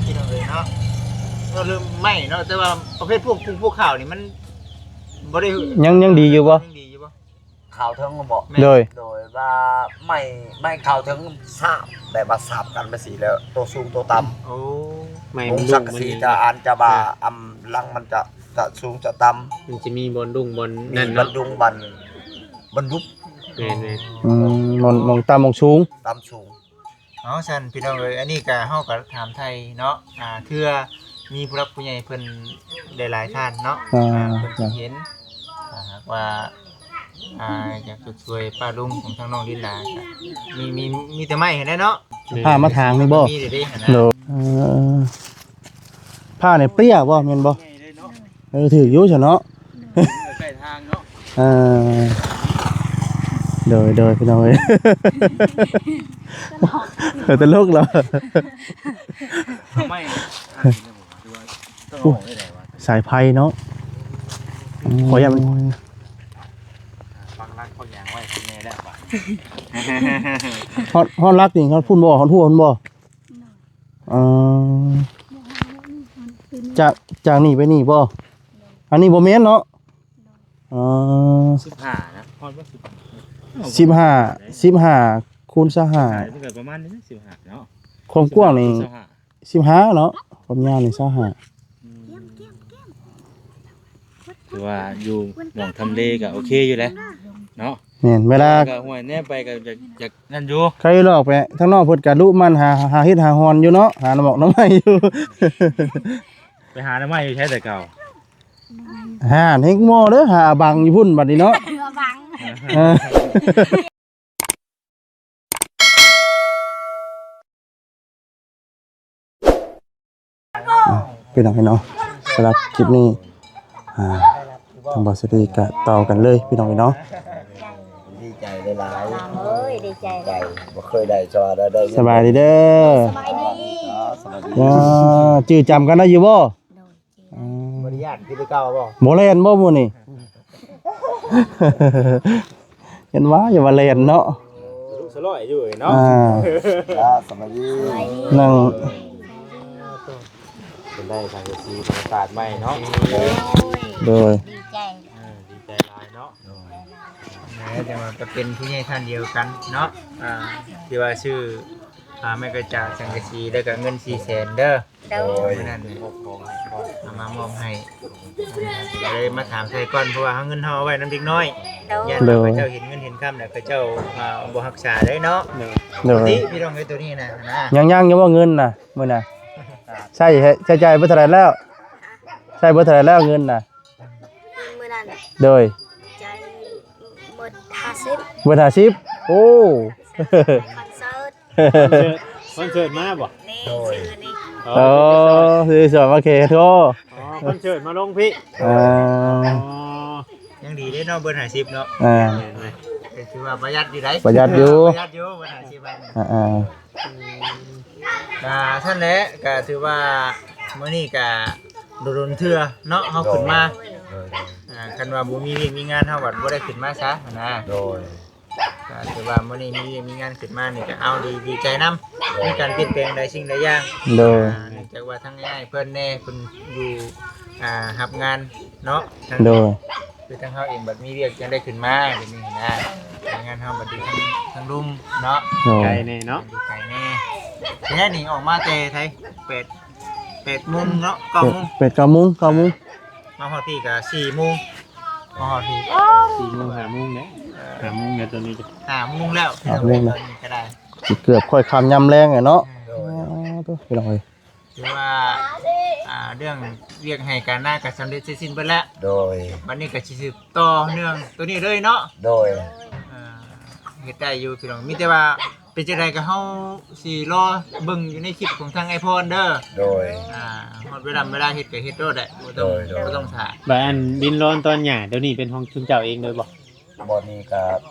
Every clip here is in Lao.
ພີ່ນ້ອງເອີຍເນາະ ກໍເລີ່ມໄໝ້ເນາະ ແຕ່ວ່າປະເພດພວກ ພວກຂາວນີ້ມັນບໍ່ໄດ້ ຍັງ ຍັງດີຢູ່ບໍ່? ຍັງດີຢູ່ບໍ່? ຂາວເທິງບໍ່? ແມ່ນ ໂດຍ ໂດຍວ່າໄມ້ ໄມ້ຂາວເທິງສາບ ແບບວ່າສາບກັນໄປຊີ້ແລ້ວ ໂຕສູງໂຕຕ່ຳ. ໂອ້ ໄມ້ ມຸງສັງກະສີຈະ ອັນຈະວ່າ ອຳຫຼັງມັນຈະ ຈະສູງຈະຕ່ຳ ມັນຈະມີບ່ອນດຸງບ່ອນນັ້ນເນາະ ບ່ອນດຸງບ່ອນ ບ່ອນດຸບ. ແມ່ນໆ ອືມ ບ່ອນ ບ່ອນຕ່ຳບ່ອນສູງ ຕ່ຳສູງ. ເອົາ ຊັ້ນພີ່ນ້ອງເອີຍ ອັນນີ້ກະ ເຮົາກະຖາມໄຖ່ເນາະ ອ່າ ເທື່ອມີຜູ້ຫຼັກຜູ້ໃຫຍ່ເພິ່ນຫຼາຍໆທ່ານເນາະ ອ່າ ອ່າ ເພິ່ນຊິເຫັນ ຖ້າຫາກວ່າ ອ່າ ຢາກຊົດຊ່ວຍປ້າລຸງຂອງທາງນ້ອງລິນດາ ກະມີ ມີ ມີແຕ່ໄມ້ຫັ້ນແຫຼະເນາະ ຜ້າມາຖາງນີ້ບໍ່? ມີເດ້ ເອີ ຜ້ານີ້ເປ້ຍບໍ່ ແມ່ນບໍ່? ເອີ ຖືກຢູ່ຊັ້ນເນາະ ໃກ້ທາງເນາະ. ເອີ ໂດຍ ໂດຍ ພີ່ນ້ອງເອີຍ ເອີ ຕະຫຼົກເນາະ ໄມ້ ສາຍໄຟເນາະ ໂອ້ຍ ຂໍຢ້ານມັນ ປັກຫຼັກປັກຫຍັງໄວ້ຂ້າງໃນແລ້ວ ຮອດ ຮອດຫຼັກນີ້ ຮອດພຸ້ນບໍ່? ຮອດຮົ້ວພຸ້ນບໍ່? ເອີ ຈາກ ຈາກນີ້ໄປນີ້ບໍ່? ອັນນີ້ບໍ່ແມ່ນເນາະ? ອໍ ສິບຫ້ານະ ຮອດບໍ່? ສິບຫ້າ ສິບຫ້າ ສິບຫ້າ ຄູນຊາວຫ້າ ມັນກໍປະມານນີ້ນະ ສິບຫ້າເນາະ ຄວາມກວ້າງນີ້ ສິບຫ້າ ສິບຫ້າເນາະ ຄວາມຍາວນີ້ຊາວຫ້າ. ອືມ ຖືວ່າຢູ່ໝ່ອງທຳເລກໍໂອເຄຢູ່ແຫຼະເນາະ. ແມ່ນ ເວລາກໍຫ້ວຍແນມໄປກໍຢາກ ຢາກນັ້ນຢູ່ ໃຄລອກໄປທາງນອກເພິ່ນກໍລຸໝັ່ນຫາ ຫາເຫັດຫາຮ່ອນຢູ່ເນາະ ຫາໜໍ່ໝອກໜໍ່ໄມ້ຢູ່ ໄປຫາໜໍ່ໄມ້ຢູ່ໃສແຕ່ເກົ່າ? ຫາເຮັດໝໍ້ເດີ ຫາບັງຢູ່ພຸ້ນບັດນີ້ເນາະ ບັງ ເອີ. ອ່າ ພີ່ນ້ອງເອີຍເນາະ ສຳລັບຄລິບນີ້ ອ່າ ທາງບ່າວສາລີກະຕໍ່ກັນເລີຍພີ່ນ້ອງເອີຍເນາະ. ດີໃຈຫຼາຍໆ ເອີຍ ດີໃຈ ໃຈ ບໍ່ເຄີຍໄດ້ ຈະວ່າໄດ້ ໄດ້ ສະບາຍດີເດີ ສະບາຍດີ ອ່າ ຈື່ຈຳກັນໄດ້ຢູ່ບໍ່? ໂດຍ ອ່າ ບໍ່ໄດ້ຢ້ານຄືແຕ່ເກົ່າບໍ່? ບໍ່ແລ່ນບໍ່ມື້ນີ້? ເຫັນວ່າຢ່າວ່າແລ່ນເນາະ ສະລຸສະຫຼອຍຢູ່ເນາະ ອ່າ ສະບາຍດີ ນັ່ງ ເປັນໄດ້ສັງກະສີ ບັນຍາກາດໃໝ່ເນາະ ໂດຍ ໂດຍ ດີໃຈ ເອີ ດີໃຈຫຼາຍເນາະ ໂດຍ ແມ່ນ ແຕ່ວ່າກໍເປັນຜູ້ໃຫຍ່ທ່ານດຽວກັນເນາະ ອ່າ ທີ່ວ່າຊື້ຜ້າໄມ້ກະຈາດ ສັງກະສີ ແລ້ວກໍເງິນສີ່ແສນເດີ. ໂດຍ ມື້ນັ້ນເອົາມາມອບໃຫ້ ກໍເລີຍມາຖາມໄຖ່ກ່ອນ ເພາະວ່າເຮົາ ເງິນເຮົາເອົາໄວ້ນຳເດັກນ້ອຍ ໂດຍ ຢ້ານວ່າເຂົາເຈົ້າເຫັນເງິນເຫັນຄຳແລ້ວ ເຂົາເຈົ້າ ອ່າ ບໍ່ຮັກສາໄດ້ເນາະ ໂດຍ ປົກກະຕິພີ່ນ້ອງເອີຍ ໂຕນີ້ນະ ນະ ຍັງ ຍັງຢູ່ບໍ່ເງິນນະ ມື້ນະ ໃຊ້ ໃຊ້ຈ່າຍເບິດເທົ່າໃດແລ້ວ? ໃຊ້ເບິດເທົ່າໃດແລ້ວເງິນນະ? ມື້ນັ້ນ ໂດຍ ຈ່າຍເບິດຫ້າສິບ ເບິດຫ້າສິບ ໂອ້ ຄອນເສີດ ຄອນເສີດ ຄອນເສີດມາບໍ່? ນີ້ ໂດຍ ຊື້ນີ້ ອໍ ຊື້ສອງ ໂອເຄ ໂທ ອໍ ຄອນເສີດມາລົງພີ້ ອ່າ ອໍ ຍັງດີເດ້ເນາະ ເບິດຫ້າສິບເນາະ ອ່າ ກໍຖືວ່າປະຢັດຢູ່ໄດ໋ ປະຢັດຢູ່ ປະຢັດຢູ່ ເບິດຫ້າສິບ ອ່າໆ ອືມ ກະຊັ້ນແຫຼະ ກະຖືວ່າມື້ນີ້ກະດົນໆເທື່ອເນາະ ເຮົາຂຶ້ນມາ ໂດຍ ອ່າ ຄັນວ່າບໍ່ມີວຽກມີງານ ເຮົາບັດບໍ່ໄດ້ຂຶ້ນມາຊະຫັ້ນນະ ໂດຍ ກະຖືວ່າມື້ນີ້ມີວຽກມີງານຂຶ້ນມານີ້ກະເອົາ ດີ ດີໃຈນຳ ໂດຍ ມີການປ່ຽນແປງຫຼາຍສິ່ງຫຼາຍຢ່າງ ໂດຍ ອ່າ ເນື່ອງຈາກວ່າທາງອ້າຍເພິ່ນແດ່ ເພິ່ນຢູ່ ອ່າ ຮັບງານເນາະ ໂດຍ ຄືທາງເຮົາເອງບັດມີວຽກຈັ່ງໄດ້ຂຶ້ນມາແບບນີ້ນະ ງານເຮົາບັດຢູ່ທາງ ທາງລຸ່ມເນາະ ໂດຍ ໄກແດ່ເນາະ ຢູ່ໄກແດ່ ແທ້ນີ້ອອກມາແຕ່ໄທ ແປດ ແປດໂມງເນາະ ເກົ້າໂມງ ແປດ ເກົ້າໂມງ ເກົ້າໂມງ ມາຮອດພີ້ກະສີ່ໂມງ ມາຮອດພີ້ສີ່ໂມງ ຫ້າໂມງເດ້ ຫ້າໂມງແລ້ວ ຕອນນີ້ຫ້າໂມງແລ້ວ ຫ້າໂມງແລ້ວ ຕອນນີ້ກະໄດ້ ຊິເກືອບຄ່ອຍຄ່ຳຍາມແລງແຫຼະເນາະ ໂດຍ ໂອ້ ໂຕ ພີ່ນ້ອງເອີຍ ຖືວ່າ ອ່າ ເລື່ອງວຽກໄຮ່ການນາກໍສຳເລັດເສັດສິ້ນເບິດແລ້ວ ໂດຍ ບັດນີ້ກໍຊິສືບຕໍ່ເນື່ອງໂຕນີ້ເລີຍເນາະ ໂດຍ ອ່າ ເຮັດໄດ້ຢູ່ພີ່ນ້ອງ ມີແຕ່ວ່າເປັນຈັ່ງໃດກໍເຮົາຊິລໍເບິ່ງຢູ່ໃນຄລິບຂອງທາງອ້າຍພອນເດີ ໂດຍ ອ່າ ຮອດເວລາ ເວລາເຮັດກໍເຮັດໂລດແຫຼະ ບໍ່ຕ້ອງ ໂດຍ ບໍ່ຕ້ອງຖ້າ ບາດອັນດິນລອນຕອນຫຍ້າໂຕນີ້ເປັນຂອງຊຸມເຈົ້າເອງເລີຍບໍ່? ບ່ອນນີ້ກໍ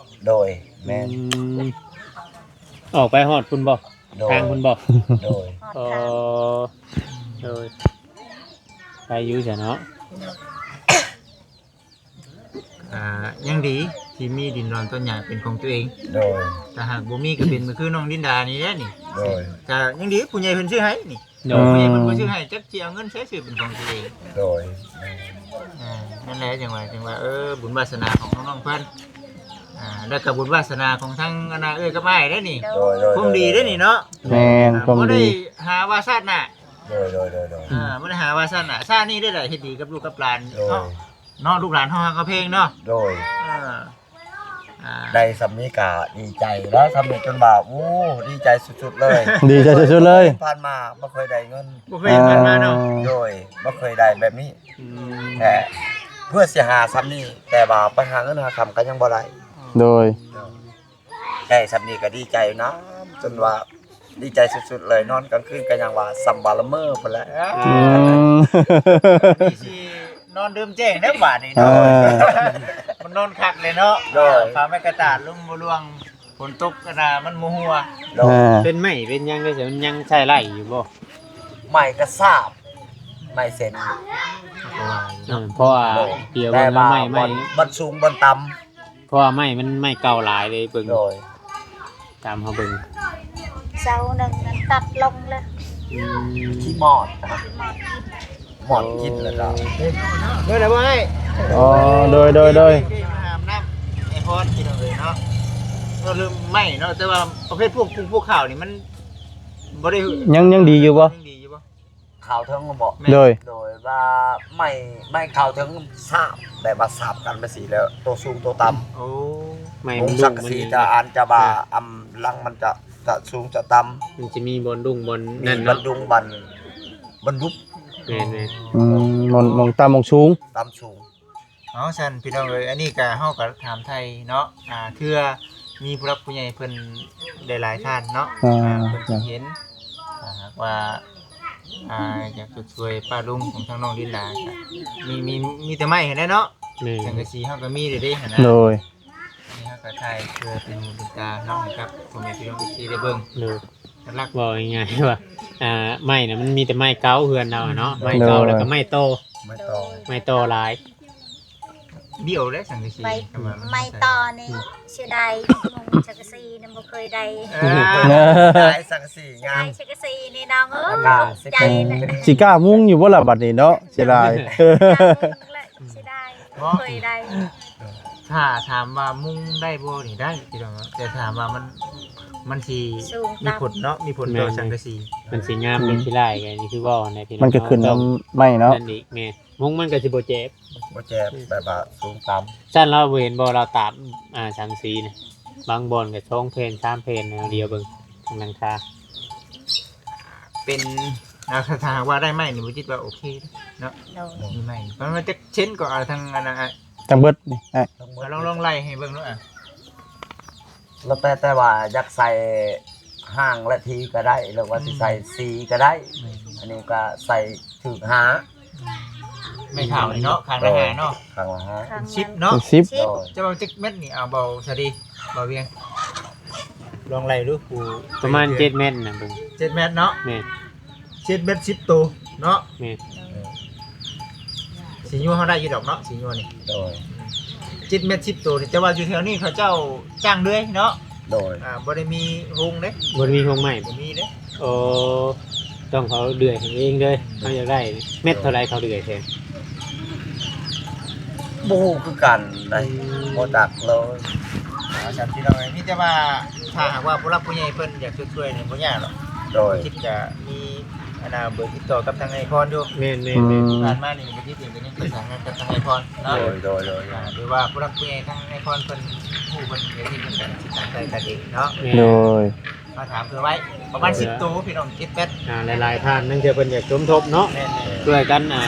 ໂດຍ ແມ່ນ ອືມ ອອກໄປຮອດພຸ້ນບໍ່? ໂດຍ ທາງພຸ້ນບໍ່? ໂດຍ ອໍ ໂດຍ ໄປຢູ່ຊະເນາະ ອ່າ ຍັງດີທີ່ມີດິນລອນຕອນຫຍ້າເປັນຂອງຕົວເອງ ໂດຍ ຖ້າຫາກບໍ່ມີກໍເປັນຄືນ້ອງລິນດານີ້ແຫຼະນີ້ ໂດຍ ກໍຍັງດີຜູ້ໃຫຍ່ເພິ່ນຊື້ໃຫ້ນີ້ ໂດຍ ເພາະຫຍັງເພິ່ນບໍ່ຊື້ໃຫ້ ຈັກຊິເອົາເງິນໃສຊື້ເປັນຂອງຕົວເອງ. ໂດຍ ອ່າ ນັ້ນແຫຼະ ຈັ່ງວ່າ ຈັ່ງວ່າ ເອີ ບຸນວາສະໜາຂອງນ້ອງໆເພິ່ນ ອ່າ ແລ້ວກໍບຸນວາສະໜາຂອງທັງອັນນ່າເອື້ອຍກັບອ້າຍເດ້ນີ້. ໂດຍ ໂດຍ ຄວາມດີເດ້ນີ້ເນາະ. ແມ່ນ ອ່າ ຄວາມດີ ບໍ່ໄດ້ຫາວ່າຊາດໜ້າ. ໂດຍ ໂດຍ ໂດຍ ໂດຍ ອ່າ ບໍ່ໄດ້ຫາວ່າຊາດໜ້າ ຊາດນີ້ເດ້ລະເຮັດດີກັບລູກກັບຫຼານເນາະ. ເນາະ ລູກຫຼານເຮົາຮັກເຮົາແພງເນາະ. ໂດຍ ເອີ ອ່າ ໄດ້ສ່ຳນີ້ກະດີໃຈແລ້ວ ສ່ຳນີ້ຈົນວ່າ ໂອ້ ດີໃຈສຸດໆເລີຍ ດີໃຈສຸດໆເລີຍ. ຜ່ານມາບໍ່ເຄີຍໄດ້ເງິນ ບໍ່ເຄີຍເຫັນຜ່ານມາເນາະ. ອ່າ ໂດຍ ບໍ່ເຄີຍໄດ້ແບບນີ້. ອືມ ແຕ່ເພື່ອຊິຫາສ່ຳນີ້ ແຕ່ວ່າໄປຫາເງິນຫາຄຳກໍຍັງບໍ່ໄດ້. ໂດຍ ໂດຍ ໄດ້ສ່ຳນີ້ກໍດີໃຈນຳ ຈົນວ່າ ດີໃຈສຸດໆເລີຍ ນອນກາງຄືນກໍຍັງວ່າສ່ຳວ່າລະເມີພຸ້ນແຫຼະ. ອືມ ນີ້ຊິນອນເດີມແຈ້ງແລ້ວບາດນີ້ເນາະ. ເອີ ມັນນອນຄັກເລີຍເນາະ. ໂດຍ ຜ້າໄມ້ກະຕາດລົມບໍ່ລ່ວງ ຝົນຕົກອັນນ່າມັນບໍ່ຮົ່ວ. ໂດຍ ເປັນໄມ້ເປັນຫຍັງໄດ້ ມັນຍັງໃຊ້ໄດ້ຢູ່ບໍ່? ໄມ້ກະສາບ ໄມ້ເຊັນ ເອີ ເພາະວ່າ ໂດຍ ດຽວ ແຕ່ວ່າ ເບິ່ງແລ້ວໄມ້ ໄມ້ ບ່ອນ ບ່ອນສູງບ່ອນຕ່ຳ ເພາະວ່າໄມ້ມັນໄມ້ເກົ່າຫຼາຍເດ້ເບິ່ງ. ໂດຍ ຕາມເຮົາເບິ່ງ ເສົາໜຶ່ງນັ້ນຕັດລົງແລ້ວ. ອືມ ຂີ້ມອດ ມອດກິນ ມອດກິນແລ້ວກໍ ເບິ່ງໄດ້ບໍ່ອ້າຍ? ອໍ ໂດຍ ໂດຍ ໂດຍ ມາຫາບນ້ຳໄອ້ພອນ ພີ່ນ້ອງເອີຍເນາະ. ກໍລືມໄມ້ເນາະ ແຕ່ວ່າປະເພດພວກ ພວກຂາວນີ້ມັນບໍ່ໄດ້ ຍັງ ຍັງດີຢູ່ບໍ່? ຍັງດີຢູ່ບໍ່? ຂາວເທິງບໍ? ໂດຍ ໂດຍວ່າໄມ້ ໄມ້ຂາວເທິງສາບ ແບບວ່າສາບກັນໄປຊີ້ແລ້ວ ໂຕສູງໂຕຕ່ຳ. ໂອ້ ໄມ້ມຸງສັງກະສີ ຈະອັນຈະວ່າ ອຳລັງມັນຈະ ຈະສູງຈະຕ່ຳ ມັນຈະມີບ່ອນດຸງບ່ອນນັ້ນເນາະ ມີບ່ອນດຸງບ່ອນ ບ່ອນດຸບ. ແມ່ນໆ ອືມ ບ່ອນ ບ່ອນຕ່ຳບ່ອນສູງ ຕ່ຳສູງ. ເອົາ ຊັ້ນພີ່ນ້ອງເອີຍ ອັນນີ້ກະ ເຮົາກະຖາມໄຖ່ເນາະ ອ່າ ເທື່ອມີຜູ້ຫຼັກຜູ້ໃຫຍ່ເພິ່ນຫຼາຍໆທ່ານເນາະ ອ່າ ອ່າ ເພິ່ນຊິເຫັນ ຖ້າຫາກວ່າ ອ່າ ຢາກຊົດຊ່ວຍປ້າລຸງຂອງທາງນ້ອງລິນດາ ກະມີ ມີ ມີແຕ່ໄມ້ຫັ້ນແຫຼະເນາະ. ແມ່ນ ສັງກະສີເຮົາກະມີເດ້ ເດ້ຫັ້ນນະ. ໂດຍ ອັນນີ້ເຮົາກະຖ່າຍເພື່ອເປັນຫູເປັນຕາເນາະ ໃຫ້ກັບພໍ່ແມ່ພີ່ນ້ອງເອັຟຊີໄດ້ເບິ່ງ. ໂດຍ ຫຼັກໆ ເວົ້າງ່າຍໆວ່າ ອ່າ ໄມ້ນະ ມັນມີແຕ່ໄມ້ເກົ່າເຮືອນເຮົາເນາະ ໄມ້ເກົ່າ ໂດຍ ແລ້ວກໍໄມ້ຕໍ່ ໄມ້ຕໍ່ ໄມ້ຕໍ່ຫຼາຍ. ບ້ຽວແລ້ວສັງກະສີ ໄມ້ ໄມ້ຕໍ່ນີ້ເສຍດາຍ ມຸງສັງກະສີນີ້ບໍ່ເຄີຍໄດ້. ເອີ ໄດ້ສັງກະສີງາມ ໄດ້ສັງກະສີນີ້ນ້ອງເອີຍ ແລ້ວກໍ ໃຈ ຊິກ້າມຸງຢູ່ບໍ່ລະບັດນີ້ເນາະ? ເສຍດາຍ ເສຍດາຍ ບໍ່ເຄີຍໄດ້. ຖ້າຖາມວ່າມຸງໄດ້ບໍ່ນີ້ໄດ້ພີ່ນ້ອງ ແຕ່ຖາມວ່າມັນ ມັນຊິມີຜົນເນາະ ມີຜົນຕໍ່ສັງກະສີ ມັນຊິງາມ ມັນຊິຫຼາຍ ອັນນີ້ຄືເວົ້າຫັ້ນແຫຼະພີ່ນ້ອງ ມັນກໍຂຶ້ນນຳໄມ້ເນາະ ນັ້ນອີກ ແມ່ນ ມຸງມັນກໍຊິບໍ່ແຈບ ບໍ່ແຈບ ແບບວ່າສູງຕ່ຳ. ຊັ້ນລາວບໍ່ເຫັນບໍ່ ລາວຕາກ ອ່າ ສັງກະສີນະ ບາງບ່ອນກໍສອງແຜ່ນສາມແຜ່ນ ແນວດຽວເບິ່ງທາງຫຼັງຄາ ເປັນ ອ່າ ຖ້າ ຖ້າຫາກວ່າໄດ້ໄມ້ນີ້ ບໍ່ຈິດວ່າໂອເຄເນາະ. ໂດຍ ມີໄມ້ປະມານຈັກເຊັນກໍເອົາທາງອັນນັ້ນ ທັງເບິດນີ້ ອ່ະ ລອງ ລອງໄລ່ໃຫ້ເບິ່ງດູ ອ່ະ ແລ້ວແຕ່ ແຕ່ວ່າຢາກໃສ່ຫ້າງລະທີກໍໄດ້ ຫຼືວ່າ ອືມ ຊິໃສ່ສີກໍໄດ້. ແມ່ນ ອັນນີ້ກໍໃສ່ຖືກຫາ ໄມ້ຂາວນີ້ເນາະ ຂ້າງລະຫ້າເນາະ ຂ້າງລະຫ້າ ເປັນສິບເນາະ ເປັນສິບ ໂດຍ ຈະເວົ້າຈັກແມັດນີ້ ເອົາເບົາຊະດີ ເບົາວຽງ ລອງໄລ່ດູ ປະມານເຈັດແມັດນະເບິ່ງ ເຈັດແມັດເນາະ. ແມ່ນ ເຈັດແມັດສິບໂຕເນາະ. ແມ່ນ ເອີ ສີຍົວເຮົາໄດ້ຢູ່ດອກເນາະ ສີຍົວນີ້. ໂດຍ ເຈັດແມັດສິບໂຕນີ້ ແຕ່ວ່າຢູ່ແຖວນີ້ເຂົາເຈົ້າຈ້າງເລື່ອຍເນາະ. ໂດຍ ອ່າ ບໍ່ໄດ້ມີໂຮງເດ້ ບໍ່ໄດ້ມີໂຮງໄມ້ ບໍ່ມີເດ້. ໂອ້ ຕ້ອງເຂົາເລື່ອຍໃຫ້ເອງເດີ ເຮົາຢາກໄດ້ແມັດເທົ່າໃດເຂົາເລື່ອຍແທ້ ບໍ່ຮູ້ຄືກັນໄດ໋ ອືມ ບໍ່ຈັກເລີຍ. ອ່າ ຊັ້ນພີ່ນ້ອງເອີຍ ມີແຕ່ວ່າ ຖ້າຫາກວ່າຜູ້ຫຼັກຜູ້ໃຫຍ່ເພິ່ນຢາກຊ່ວຍໆນີ້ ບໍ່ຍາກດອກ. ໂດຍ ຄິດກະມີ ອັນນ່າ ເບີຕິດຕໍ່ກັບທາງອ້າຍພອນຢູ່. ແມ່ນໆໆ ອືມ ທີ່ຜ່ານມານີ້ ບໍ່ຈິດເອງກໍຍັງປະສານງານກັບທາງອ້າຍພອນເນາະ. ໂດຍໆໆ ອ່າ ຫຼືວ່າຜູ້ຫຼັກຜູ້ໃຫຍ່ທາງອ້າຍພອນເພິ່ນຮູ້ ເພິ່ນເຮັດ ເພິ່ນກໍຊິຕັ້ງໃຈກັນເອງເນາະ. ແມ່ນ ໂດຍ ມາຖາມເພື່ອໄວ້ປະມານສິບໂຕພີ່ນ້ອງ ເຈັດແມັດ. ອ່າ ຫຼາຍໆທ່ານ ລາງເທື່ອເພິ່ນຢາກສົມທົບເນາະ. ແມ່ນໆ ຊ່ວຍກັນ ອ່າ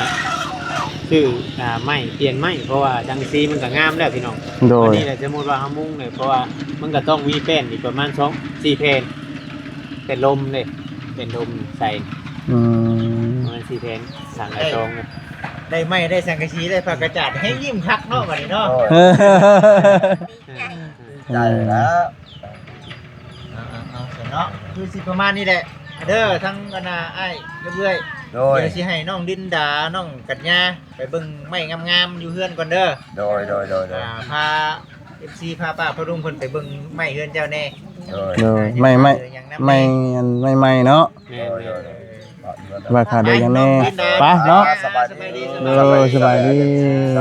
ຊື້ ອ່າ ໄມ້ ປ່ຽນໄມ້ ເພາະວ່າສັງກະສີມັນກໍງາມແລ້ວພີ່ນ້ອງ. ໂດຍ ອັນນີ້ແຫຼະ ສົມມຸດວ່າເຮົາມຸງເລີຍ ເພາະວ່າມັນກໍຕ້ອງມີແປ້ນອີກປະມານສອງສີ່ແຜ່ນ ແປ້ນລົມເດ້ ແປ້ນລົມໃສ່. ອືມ ປະມານສີ່ແຜ່ນ ສ້າງໄດ້ສອງເດ້. ໄດ້ໄມ້ ໄດ້ສັງກະສີ ໄດ້ຜ້າກະຈາດ ແຮງຍິ້ມຄັກເນາະບັດນີ້ເນາະ. ໂອ້ຍ ດີໃຈ ດີໃຈແລ້ວ. ເອົາໆໆ ເນາະ ຄືຊິປະມານນີ້ແຫຼະເດີ ທັງອັນນ່າອ້າຍກັບເອື້ອຍ. ໂດຍ ດຽວຊິໃຫ້ນ້ອງລິນດາ ນ້ອງກັນຍາ ໄປເບິ່ງໄມ້ງາມໆຢູ່ເຮືອນກ່ອນເດີ. ໂດຍໆໆໆ ອ່າ ພາເອັຟຊີ ພາປ້າພາລຸງເພິ່ນໄປເບິ່ງໄມ້ເຮືອນເຈົ້າແດ່. ໂດຍ ໂດຍ ໄມ້ ໄມ້ ໄມ້ ອັນໃໝ່ໆເນາະ. ແມ່ນໆ ໂດຍໆໆ ເອີ ວ່າຂາດໄດ້ຫຍັງແດ່ ໄປເນາະ ສະບາຍດີ ໂດຍ ສະບາຍດີ ໄ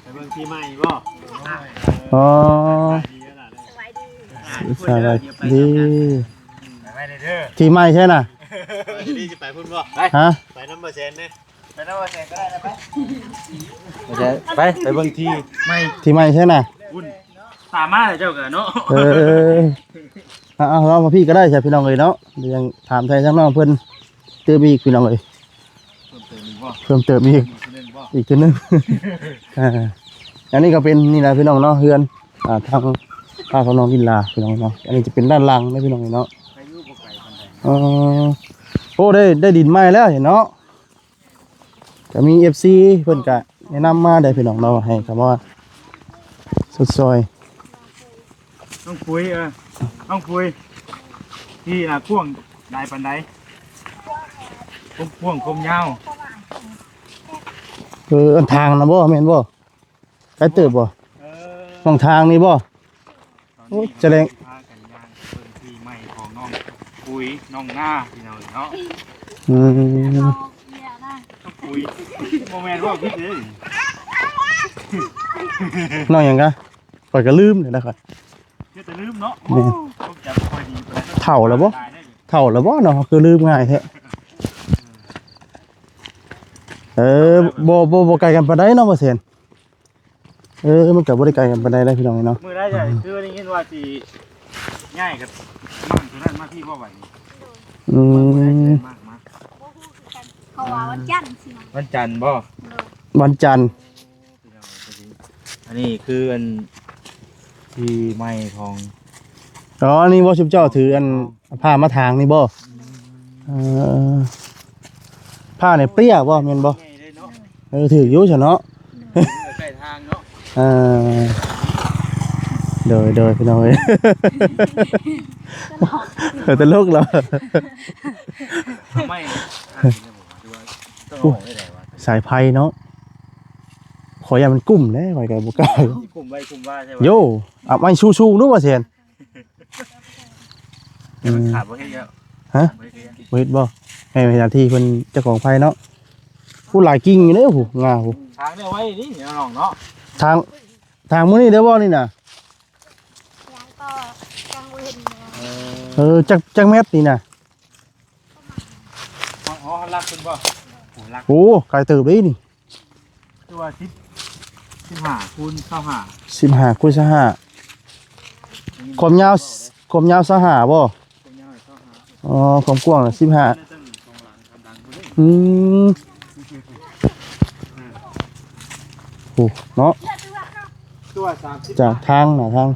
ປເບິ່ງທີ່ໃໝ່ບໍ່? ອໍ ສະບາຍດີ ທີ່ໃໝ່ໃຊ່ນະ? ຮະ? ໄປນຳບໍ່ແຊນເດ້ ໄປນຳບໍ່ແຊນກໍໄດ້ນະ ໄປ ໄປ ໄປເບິ່ງທີ່ໃໝ່ ທີ່ໃໝ່ໃຊ່ນະ? ຕາມມາເຈົ້າກໍເນາະ ເອີ ເອົາ ເອົາ ເອົາ ມາພີ່ກໍໄດ້ຊະພີ່ນ້ອງເອີຍເນາະ ດຽວຍັງຖາມໄຖ່ທາງນ້ອງເພິ່ນຕື່ມອີກພີ່ນ້ອງເອີຍ ເພີ່ມເຕີມອີກບໍ່? ເພີ່ມເຕີມອີກ ອີກເທື່ອໜຶ່ງບໍ່? ອີກເທື່ອໜຶ່ງ ອ່າ ອັນນີ້ກໍເປັນນີ້ນະພີ່ນ້ອງເນາະ ເຮືອນ ອ່າ ທາງ ທາງຂອງນ້ອງວິນລາພີ່ນ້ອງເນາະ ອັນນີ້ຈະເປັນດ້ານຫຼັງນະພີ່ນ້ອງເນາະ ເອີ ໂອ້ ໄດ້ ໄດ້ດິນໃໝ່ແລ້ວເນາະ ກໍມີເອັຟຊີເພິ່ນກໍແນະນຳມາເດ້ພີ່ນ້ອງເນາະ ໃຫ້ຄຳວ່າຊົດຊ່ອຍ ນ້ອງປຸ້ຍ ເອີ ນ້ອງປຸ້ຍ ທີ່ນະກວ້າງຫຼາຍປານໃດ? ຄວາມກວ້າງຄວາມຍາວ ເອີ ອັນທາງນະບໍ່ ແມ່ນບໍ່? ໄກເຕີບບໍ່? ເອີ ໝ່ອງທາງນີ້ບໍ່? ໂອ້ຍ ຈະແລງ ພາກັນຍ່າງເບິ່ງທີ່ໃໝ່ຂອງນ້ອງປຸ້ຍ ນ້ອງນາພີ່ນ້ອງເນາະ ອືມ ປຸ້ຍ ບໍ່ແມ່ນເວົ້າຜິດເດ້ ນ້ອງຫຍັງກະ? ຂ້ອຍກໍລືມແລ້ວນະຂ້ອຍ ເຮັດແຕ່ລືມເນາະ ແມ່ນ ຄວາມຈຳບໍ່ຄ່ອຍດີປານໃດ ເຖົ້າແລ້ວບໍ່? ເຖົ້າແລ້ວບໍ່ເນາະ ຄືລືມງ່າຍແທ້ ເອີ ບໍ່ ບໍ່ ບໍ່ໄກກັນປານໃດເນາະ ບໍ່ແຊນ ເອີ ມັນກໍບໍ່ໄດ້ໄກກັນປານໃດເດ້ພີ່ນ້ອງເນາະ ມື້ໃດຈະ ຄືໄດ້ຍິນວ່າຊິຍ້າຍກັບໝ່າງຕົວນັ້ນມາພີ້ບໍ່ບັດນີ້ ອືມ ມື້ໃດຊິໄດ້ມາ ມາ ບໍ່ຮູ້ຄືກັນ ເພາະວ່າວັນຈັນຊິມາ ວັນຈັນບໍ່? ໂດຍ ວັນຈັນ ໂອ້ ພີ່ນ້ອງເອີຍ ອັນນີ້ຄືອັນທີ່ໃໝ່ຂອງ ອໍ ອັນນີ້ບໍ່ ຊຸມເຈົ້າຖືອັນ ຜ້າມາຖາງນີ້ບໍ່? ເອີ ຜ້ານີ້ເປຍບໍ່ ແມ່ນບໍ່? ເອີ ຖືກຢູ່ຊະເນາະ ໃກ້ທາງເນາະ ເອີ ໂດຍ ໂດຍ ພີ່ນ້ອງເອີຍ ເອີ ຕະຫຼົກເນາະ ສາຍໄຟເນາະ ຂ້ອຍຢ້ານມັນກຸ້ມແຫຼະ ຂ້ອຍກໍບໍ່ກ້າ ກຸ້ມໄວ້ກຸ້ມວ່າໃຊ່ບໍ່? ໂຢ ເອົາໄມ້ສູງໆດູວ່າແຊນ ແຕ່ມັນຂາດບໍ່ເຮັດແລ້ວ ຮະ ບໍ່ເຮັດແລ້ວ ບໍ່ເຮັດບໍ່? ໃຫ້ເວລາທີ່ເພິ່ນເຈົ້າຂອງໄຟເນາະ ຜູ້ຫຼາຍກິ່ງຢູ່ເດ້ຜູ້ງາຜູ້ ທາງນີ້ໄວ້ນີ້ນ້ອງເນາະ ທາງ ທາງມື້ນີ້ໄດ້ບໍ່ນີ້ນະ? ຍັງກໍຍັງບໍ່ເຫັນເລີຍ ເອີ ຈັກ ຈັກແມັດນີ້ນະ? ຮອດ ຮອດຫຼັກເພິ່ນບໍ່? ໂອ້ ຫຼັກ ໂອ້ ໄກເຕີບເດ້ນີ້ ຄືວ່າສິບ ສິບຫ້າຄູນຊາວຫ້າ ສິບຫ້າຄູນຊາວຫ້າ ຄວາມຍາວ ຄວາມຍາວຊາວຫ້າບໍ່? ຄວາມຍາວຊາວຫ້າ ອໍ ຄວາມກວ້າງສິບຫ້າ ອືມ ໂອ້ ເນາະ ຈາກທາງໜ້າທາງ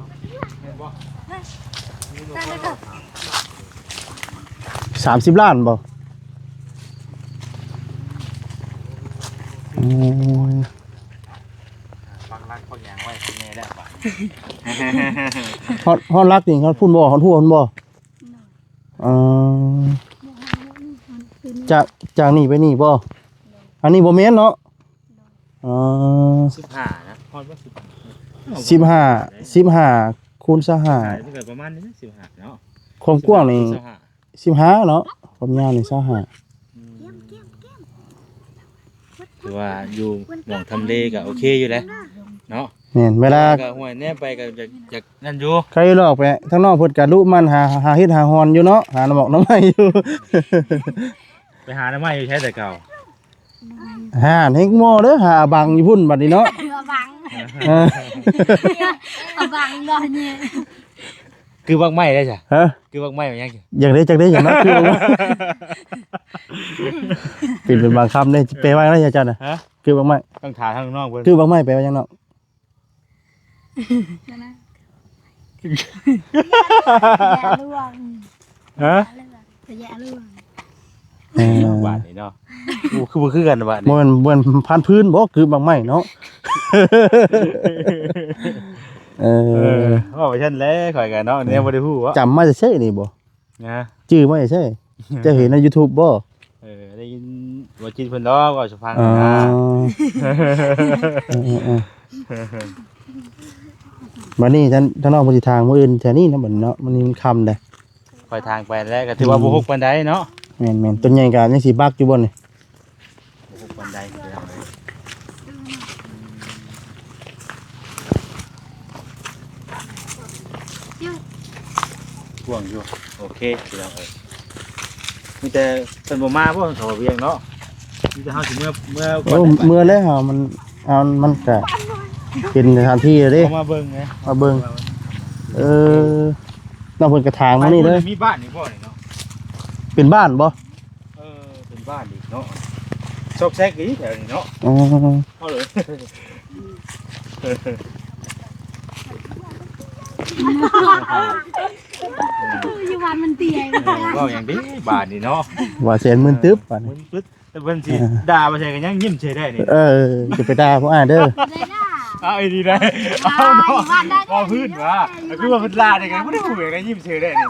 ສາມສິບລ້ານບໍ່? ອືມ ປັກຫຼັກເຂົາຍ່າງໄວ້ຂ້າງໃນແລ້ວບາດ ຮອດ ຮອດຫຼັກນີ້ ຮອດພຸ້ນບໍ່? ຮອດຫົວພຸ້ນບໍ່? ອໍ ຈາກ ຈາກນີ້ໄປນີ້ບໍ່? ອັນນີ້ບໍ່ແມ່ນເນາະ? ອໍ ສິບຫ້ານະ ຮອດບໍ່? ສິບຫ້າ ສິບຫ້າ ສິບຫ້າຄູນຊາວຫ້າ ປະມານນີ້ນະ ສິບຫ້າເນາະ ຄວາມກວ້າງນີ້ ສິບຫ້າ ສິບຫ້າເນາະ ຄວາມຍາວນີ້ຊາວຫ້າ ອືມ ຖືວ່າຢູ່ໝ່ອງທຳເລກໍໂອເຄຢູ່ແຫຼະເນາະ ແມ່ນ ເວລາ ກໍຫ້ວຍແນມໄປກໍຢາກ ຢາກນັ້ນຢູ່ ໃຄລອກໄປທາງນອກເພິ່ນກໍລຸໝັ່ນຫາ ຫາເຫັດຫາຮ່ອນຢູ່ເນາະ ຫາໜໍ່ໝອກໜໍ່ໄມ້ຢູ່ ໄປຫາໜໍ່ໄມ້ຢູ່ໃສແຕ່ເກົ່າ? ຫາແຮງໝໍເດີ ຫາອາບັງຢູ່ພຸ້ນບັດນີ້ເນາະ ອາບັງ ເອີ ອາບັງບໍ່ນີ້ ຄືບັກໄມ້ໄດ້ຊະ ຮະ ຄືບັກໄມ້ຫຍັງ ຢາກໄດ້ ຈັກໄດ້ຫຍັງເນາະ ຄືບັກໄມ້ ເປັນ ເປັນບາງຄຳເດ້ ແປວ່າຫຍັງນະອາຈານນະ ຮະ ຄືບັກໄມ້ ຕ້ອງຖາມທາງນ້ອງເພິ່ນ ຄືບັກໄມ້ແປວ່າຫຍັງເນາະ? ຢາຫຼວງ ຮະ ຢາຫຼວງ ເອີ ບາດນີ້ເນາະ ໂອ້ ຄືບໍ່ຄືກັນບາດນີ້ ບໍ່ແມ່ນ ບໍ່ແມ່ນພັນພື້ນບໍ່ ຄືບັກໄມ້ເນາະ ເອີ ເອີ ເວົ້າໄປຊັ້ນແຫຼະ ຂ້ອຍກໍເນາະ ແນວບໍ່ໄດ້ຮູ້ເນາະ ຈຳມາແຕ່ໃສນີ້ບໍ່? ນະ ຈື່ມາແຕ່ໃສ? ເຈົ້າເຫັນໃນຢູທູບບໍ່? ເອີ ໄດ້ຍິນບໍ່ຈິດເພິ່ນດອກເວົ້າສູ່ຟັງ ອໍ ນະ ເອີ ເອີ ເອີ ເອີ ເອີ ບັດນີ້ທ່ານ ທ່ານນ້ອງເພິ່ນຊິຖາງມື້ອື່ນແຖວນີ້ນະ ບັດນີ້ເນາະ ມັນນີ້ມັນຄ່ຳແລ້ວ. ຂ້ອຍຖາງໄປແລ້ວກໍຖືວ່າ ອືມ ບໍ່ຮົກປານໃດເນາະ. ແມ່ນໆ ຕົ້ນໃຫຍ່ກໍຍັງຊິບັກຢູ່ບໍ່ນີ້? ບໍ່ຮົກປານໃດ ພີ່ນ້ອງເອີຍ. ກວ້າງຢູ່. ໂອເຄ ພີ່ນ້ອງເອີຍ. ມີແຕ່ເພິ່ນບໍ່ມາບໍ່ ເຂົາວຽກເນາະ. ມີແຕ່ເຮົາຊິເມືອ ເມືອກ່ອນ. ໂອ້ ເມືອແລ້ວ ເຮົາມັນ ເອົາ ມັນກະເປັນສະຖານທີ່ເດ້. ເອົາມາເບິ່ງໄງ ມາເບິ່ງ. ເອີ ນ້ອງເພິ່ນກະຖາງມານີ້ເດີ. ມີບ້ານນີ້ບໍ່ນີ້ເນາະ? ເປັນບ້ານບໍ່? ເອີ ເປັນບ້ານອີກເນາະ. ຊອກແຊກອີກແຖວນີ້ເນາະ. ອໍ ເອົາເລີຍ. ຢູ່ບ້ານມັນເຕ້ຍ. ເວົ້າຫຍັງເດ້ບາດນີ້ເນາະ. ວ່າແສນໝື່ນຕຶບບາດນີ້. ໝື່ນຕຶບ ແຕ່ເພິ່ນຊິ ເອີ ດ່າວ່າແຊກກໍຍັງຍິ້ມເສຍໄດ້ນີ້. ເອີ ຈະໄປດ່າພວກອ້າຍເດີ. ເອົາອີ່ຫຼີໄດ້. ເອົາເນາະ. ເວົ້າພື້ນວ່າ ຄືວ່າເພິ່ນຫຼ້າໄດ້ກໍບໍ່ໄດ້ຮູ້ຫຍັງໄດ້ ຍິ້ມເສຍໄດ້ນີ້.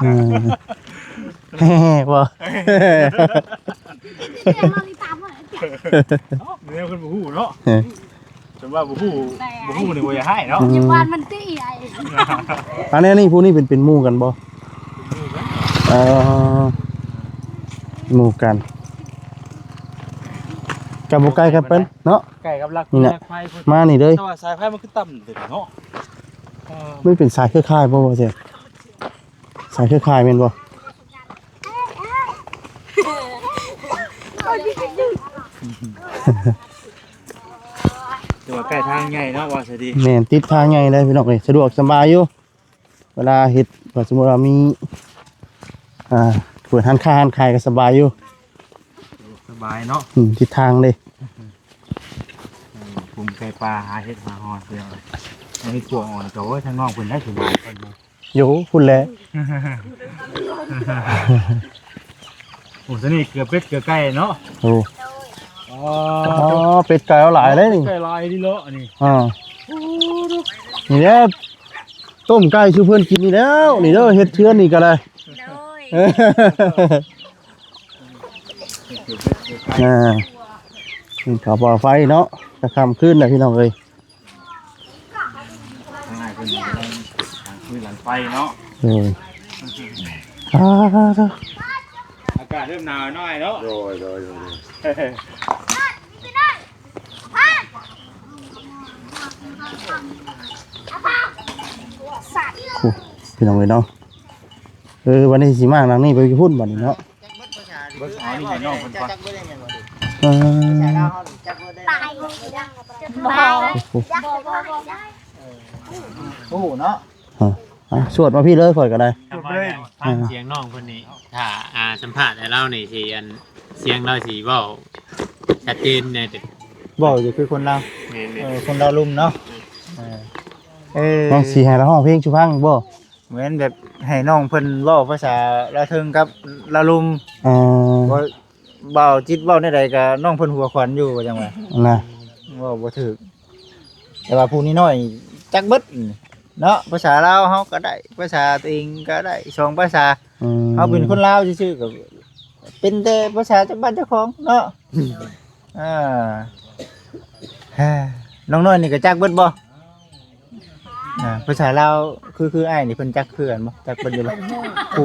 ເອີ ບໍ່ ເນາະ ແນວເພິ່ນບໍ່ຮູ້ເນາະ. ເອີ ເພິ່ນວ່າບໍ່ຮູ້ ບໍ່ຮູ້ນີ້ບໍ່ຢາກໃຫ້ເນາະ. ອືມ ຢູ່ບ້ານມັນຕິໄອ້ ອັນນີ້ ອັນນີ້ ຜູ້ນີ້ເປັນ ເປັນໝູ່ກັນບໍ່? ເປັນໝູ່ກັນ. ເອີ ໝູ່ກັນ ກໍບໍ່ໄກກັນປານໃດເນາະ. ໃກ້ກັບຫຼັກ ນີ້ນະ ຫຼັກໄຟພຸ້ນ ມານີ້ເລີຍ. ແຕ່ວ່າສາຍໄຟມັນຄືຕ່ຳເດເນາະ. ເອີ ມັນເປັນສາຍເຄືອຂ່າຍບໍ່ ບໍ່ແຊກ? ສາຍເຄືອຂ່າຍແມ່ນບໍ່? ແຕ່ວ່າໃກ້ທາງໃຫຍ່ເນາະ ວ່າຊະດີ. ແມ່ນ ຕິດທາງໃຫຍ່ເລີຍພີ່ນ້ອງເອີຍ ສະດວກສະບາຍຢູ່. ເວລາເຮັດ ວ່າສົມມຸດວ່າມີ ອ່າ ເປີດຮ້ານຄ້າຮ້ານຂາຍກໍສະບາຍຢູ່. ສະດວກສະບາຍເນາະ. ອືມ ທິດທາງເດ້. ເອີ ກຸ່ມໄກ່ປ່າຫາເຫັດຫາຫອນ ພີ່ນ້ອງເອີຍ. ອັນນີ້ຕົວອ່ອນກໍ ໂອ້ຍ ທາງນ້ອງເພິ່ນໄດ້ສະບາຍເພິ່ນ. ຢູ່ພຸ້ນແຫຼະ. ໂອ້ ຊະນີ້ເກືອເປັດເກືອໄກ່ເນາະ. ໂອ້ ອໍ ອໍ ເປັດໄກ່ເອົາຫຼາຍເດ້ນີ້. ເປັດໄກ່ຫຼາຍດີເນາະອັນນີ້. ອ່າ ນີ້ແຫຼະ ຕົ້ມໄກ່ສູ່ເພິ່ນກິນນີ້ແລ້ວ ນີ້ເດີ ເຮັດເຮືອນນີ້ກໍໄດ້. ໂດຍ ອ່າ ນີ້ກໍບໍ່ໄຟເນາະ ກໍຄ່ຳຄືນແລ້ວ ພີ່ນ້ອງເອີຍ. ທາງອ້າຍເພິ່ນກຳລັງຖາງຟືນຫຼັງໄຟເນາະ. ໂດຍ ອ່າ ອາກາດເລີ່ມໜາວໜ້ອຍເນາະ. ໂດຍ ໂດຍ ໂດຍ ໂດຍ. ໂອ້ ພີ່ນ້ອງເອີຍເນາະ. ເອີ ບັດນີ້ຊິມາຫຼັງນີ້ ໄປພຸ້ນບັດນີ້ເນາະ. ເບິ່ງເອົານີ້ໃຫ້ນ້ອງເພິ່ນກ່ອນ. ເອີ ໂອ້ໂຫເນາະ. ອ່າ ສວດມາພີ້ເລີຍ ຂ້ອຍກໍໄດ້. ຟັງສຽງນ້ອງເພິ່ນນີ້ ຖ້າ ອ່າ ສຳພາດໃຫ້ລາວນີ້ ຊິ ອັນ ສຽງລາວຊິເວົ້າຊັດເຈນແດ່ເດ. ເວົ້າຢູ່ຄືຄົນລາວ. ແມ່ນໆ ເອີ ຄົນລາວລຸ່ມເນາະ. ເອີ ເອີ ນ້ອງຊິໃຫ້ລາວຮ້ອງເພງສູ່ຟັງບໍ່? ແມ່ນແບບໃຫ້ນ້ອງເພິ່ນເວົ້າພາສາລາວເທິງກັບລາວລຸ່ມ. ເອີ ບໍ່ ບ່າວຈິດເວົ້າແນວໃດກໍນ້ອງເພິ່ນຫົວຂວັນຢູ່ ວ່າຈັ່ງວ່ານະ ເວົ້າບໍ່ຖືກ. ແຕ່ວ່າຜູ້ນ້ອຍໆຈັກເບິດເນາະ ພາສາລາວເຮົາກໍໄດ້ ພາສາຕົວເອງກໍໄດ້ ສອງພາສາ. ອືມ ເຮົາເປັນຄົນລາວຊື່ໆກໍເປັນແຕ່ພາສາຈາກບ້ານເຈົ້າຂອງເນາະ. ອ່າ ນ້ອງນ້ອຍນີ້ກໍຈັກເບິດບໍ່? ອ່າ ພາສາລາວ ຄື ຄືອ້າຍນີ້ເພິ່ນຈັກຄືກັນບໍ່? ຈັກເພິ່ນຢູ່ບໍ່? ຜູ້